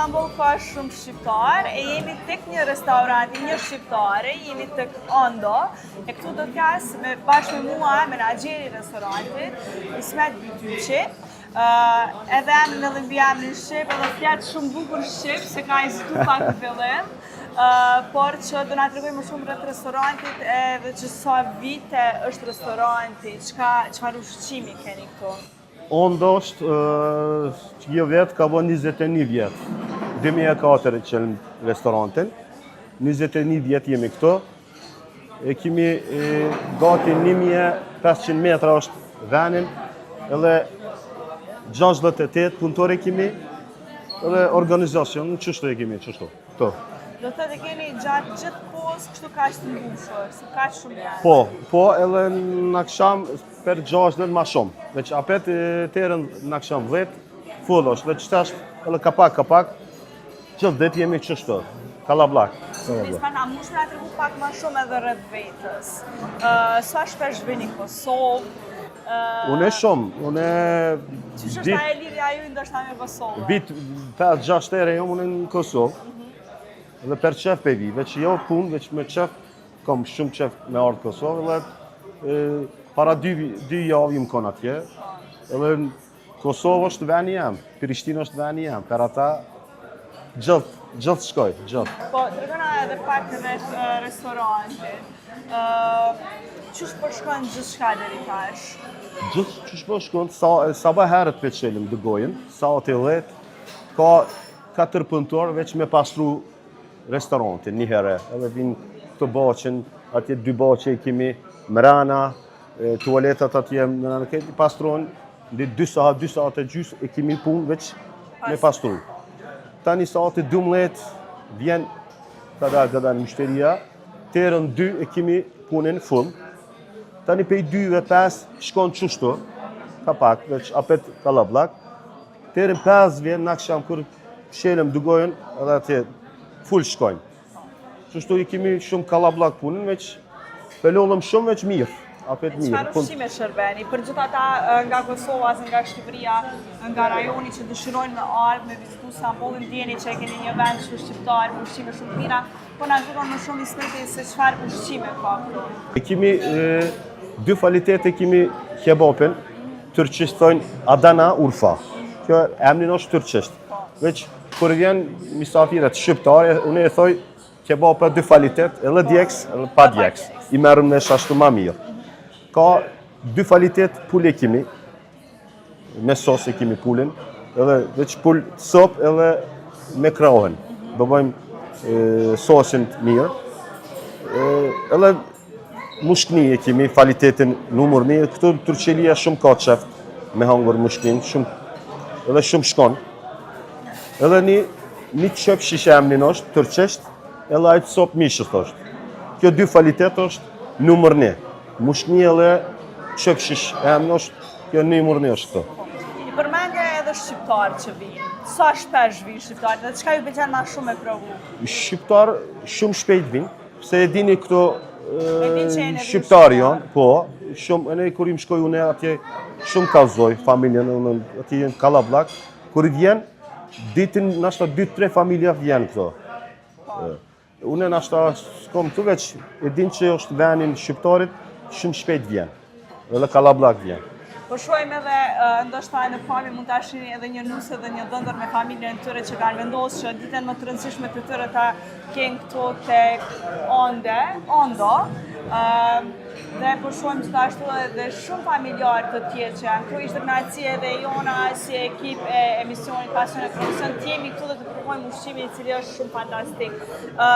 Stamboll ka shumë shqiptar e jemi tek një restorant i një shqiptare, jemi tek Ondo e këtu do të flas me bashkë me mua menaxheri i restorantit, Ismet Bytyqi. Uh, edhe emrin edhe mbiemrin shqip, edhe flet shumë bukur shqip, se ka hezitu pak në fillim. Uh, por që do na tregoj më shumë rreth restorantit edhe që sa vite është restoranti, çka çfarë ushqimi keni këtu. Ondo është që vjet ka bo 21 vjet. 2004 e çelëm restorantin. 21 vjet jemi këtu. E kemi e, gati 1500 metra është venin, edhe 68 punëtorë kemi, edhe organizacion, qështu e kemi, qështu. Këtu. Do të thotë e keni gjatë gjithë kohës kështu kaq të mbushur, se kaq shumë njerëz. Po, po edhe në aksham për 6 ma shumë. Veç apet terën në aksham 10, full është, veç tash edhe ka pak, ka pak, gjithë ditë jemi qështu, kallabllak. Ismet, a mundesh me na tregu pak ma shumë edhe rreth vetës. Uh, sa shpesh vini në Kosovë? Uh, Unë shumë, unë... Qysh është ajo lidhja juaj ndoshta me Kosovën? Vit 5-6 herë jam unë në Kosovë. Mm -hmm. Dhe për qef pe vi, veç jo punë, veç me qef, kam shumë qef me ardhë Kosovë dhe e, para dy, dy javë jam kon atje. Edhe Kosovë është veni jem, Prishtinë është veni jem, për ata gjithë, gjithë shkoj, gjithë. Po, tregona edhe pak rreth uh, restorantit. Uh, qysh po shkon gjithçka deri tash? Gjithë qysh po shkon, sa, sabah herët pe çelim dygojën, saati 10, ka katër punëtor veç me pastru restorantin një herë, edhe vinë këto bahçen, atje dy bahçe i kemi mrena, tualetat atje mrena, këtë i pastrojnë, Ndi 2 sahat, 2 sahat e gjysë e kemi punë veç me pastru. Tani saati 12 vjen kadal kadal myshteria, terën 2 e kemi punën full. Tani pej 2 dhe 5 shkon qështu, ka pak, veç apet kallabllak. Terën 5 vjen në aksham kur çelëm dygojën edhe atje full shkojnë. Qështu i kemi shumë kallabllak punën, veç pe lodhëm shumë veç mirë, apet mirë. Çfarë ushqime shërbeni? Për gjithë ata nga Kosova, ose nga Shqipëria, nga rajoni që dëshirojnë me ardhë, me vizitu Stambollin, dijeni që e keni një vend shumë shqiptar, me ushqime shumë të mira, po na tregon më shumë Ismeti se çfarë ushqime ka këtu. E kemi dy kvalitete, kemi kebapin, turqisht thonë Adana Urfa. Kjo emrin është turqisht. Po. Veç Kur vjen misafiret shqiptare, unë e thoj kebapa dy kvalitet, edhe djeks, edhe pa djeks. I merrëm me ashtu ma mirë. Ka dy kvalitet pule kemi, me sos e kemi pulin, edhe veç pul copë edhe me krahen. Do bëjmë sosin të mirë. Edhe Mushkni e kemi kvalitetin numër një, këtu Turqelia shumë ka qef me hangër mushknin, shumë, edhe shumë shkon. Edhe një, një çöp shish emnin është, turqisht, edhe ai copë mishët është. Kjo dy kvalitet është numër një. Mushkni edhe çöp shish emnin është, kjo numër një është këto. I përmende edhe shqiptarë që vinë. Sa shpesh vinë shqiptarë dhe çka ju pëlqen ma shumë me provu? Shqiptarë shumë shpejt vinë, Se e dini këto shqiptarë janë, po, shumë, ene kur im shkoj unë atje, shumë kallzoj familjen, unë atje janë kallabllak, kur i vjen, ditën, nashta 2-3 familja vjen këto. Po. Unë nashta s'kom këtu veç, e din që është venin shqiptarit, shumë shpejt vjen. Edhe kallabllak vjen. Po shohim edhe ndoshta në pamje mund ta shihni edhe një nuse dhe një dhëndër me familjen e tyre që kanë vendosur që ditën më të rëndësishme të tyre ta kenë këtu tek Onde, Ondo. Ëm dhe po shohim gjithashtu edhe shumë familjarë të tjerë që janë këtu. Ishte kënaqësi edhe jona si ekip e emisionit Pasion e Profesion të jemi këtu dhe të provojmë ushqimin i cili është shumë fantastik. Ë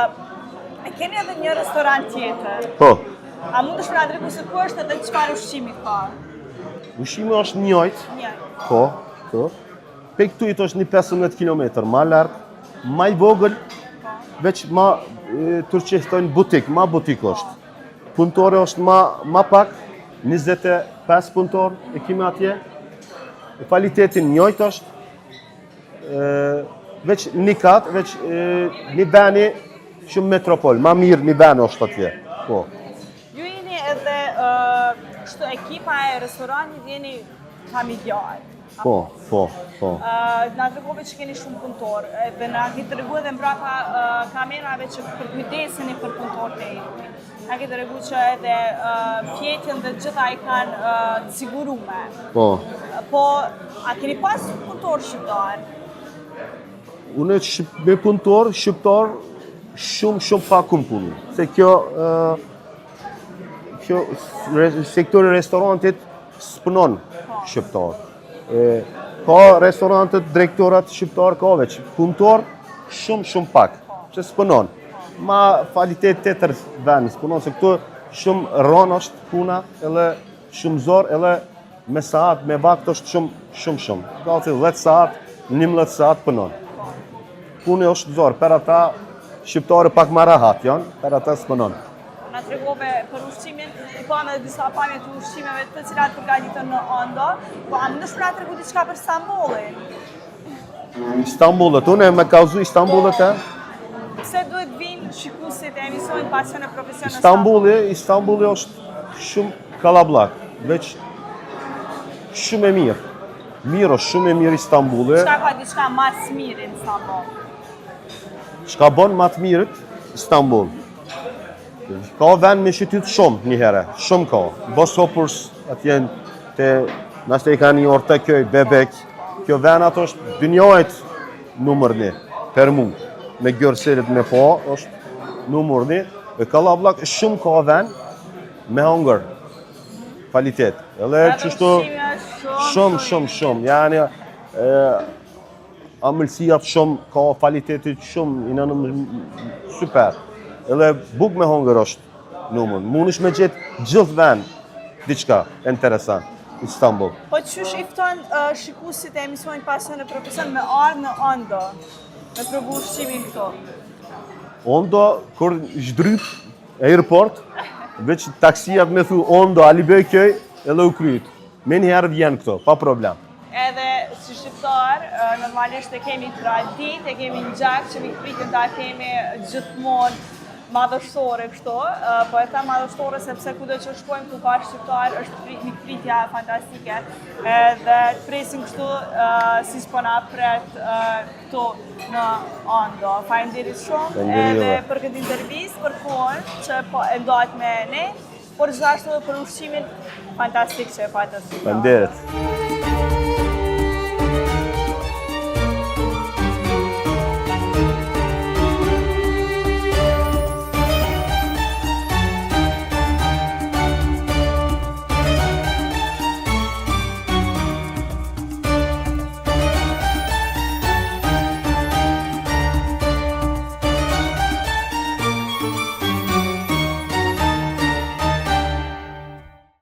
e keni edhe një restorant tjetër. Po. A mundesh me na tregu se ku është edhe çfarë ushqimi ka? Ushqimi është njëjtë. Njëjtë. Po, po. Pej këtu është një 15 km ma larg, ma i vogël, po. veç ma turqisht thonë butik, ma butik është. Punëtore është ma, ma pak, 25 punëtor e kemi atje. Kualitetin njëjtë është, veç një kat, veç një veni shumë metropol, ma mirë një veni është atje. Po. Ju jeni edhe kështu ekipa e restoranit jeni familjar. Po, po, po. Na tregove që keni shumë punëtor, edhe na ke tregu edhe mbrapa kamerave që përkujdeseni për punëtorët e juaj. Na ke tregu që edhe fjetjen dhe gjitha i kanë të sigurume. Po. Po, a keni pas punëtor shqiptar? Unë me punëtor shqiptar shumë shumë pak kum punu. Se kjo kjo sektori restorantit s'punon shqiptar. E, ka restorantet, drejtorat shqiptar ka veç, punëtor shumë shumë pak, që s'punon. Ma kvalitet tjetër vend, s'punon, se këtu shumë ronë është puna, edhe shumë zor, edhe me saat, me vakt është shumë, shumë, shumë. Gati 10 saat, 11 saat punon. Punë është zor, për ata shqiptarë pak ma rahat janë, për ata s'punon. Na tregove për ushqimin, i pamë edhe disa pamje të ushqimeve të cilat përgatiten në Ondo, po a mundesh me na tregu diçka për Stambollin? Istanbullit, unë me kallzu Istanbullit e? Pse duhet vinë shikuesit e emisionit Pasion e Profesion në Istanbulli, Istanbulli është shumë kallabllak, veç shumë e mirë. Mirë është shumë e mirë Istanbulli. Çka ka diçka ma të mirë në Istanbul? Çka bon ma të mirët Istanbul? Ka vend me shëtit shumë një herë, shumë ka. Bosphorus atje te nashta i kanë një Ortaköy, Bebek. Kjo vend ato është dynjajt numër një, për mu. Me görselit me po, është numër një. E kallabllak shumë ka vend me hangër. Kvalitet. Edhe qështu shumë, shumë, shumë. Yani, e, Amëlsijat shumë, ka kvalitetit shumë, inanëm super. Edhe buk me hongër është numër. Mundesh me gjetë gjithë vend diçka interesant. Istanbul. Po qysh i fton uh, shikuesit e emisionit Pasion e Profesion me ardhë në Ondo, me provu ushqimin këtu? Ondo, kur zhdryp airport, veç taksijat me thu Ondo, Alibeyköy, edhe u kryt. Menjëherë vjen këto, pa problem. Edhe si shqiptar, normalisht e kemi traditë, e kemi në gjak që mikpritjen ta kemi gjithmonë madhështore kështu, po e them madhështore sepse kudo që shkojmë ku ka shqiptar është mikpritja fantastike. Edhe të presin kështu si po na pret këtu në Ondo. Faleminderit shumë edhe për këtë intervistë, për kohën që po e ndatë me ne. Por gjithashtu edhe për ushqimin fantastik që e patët. Faleminderit.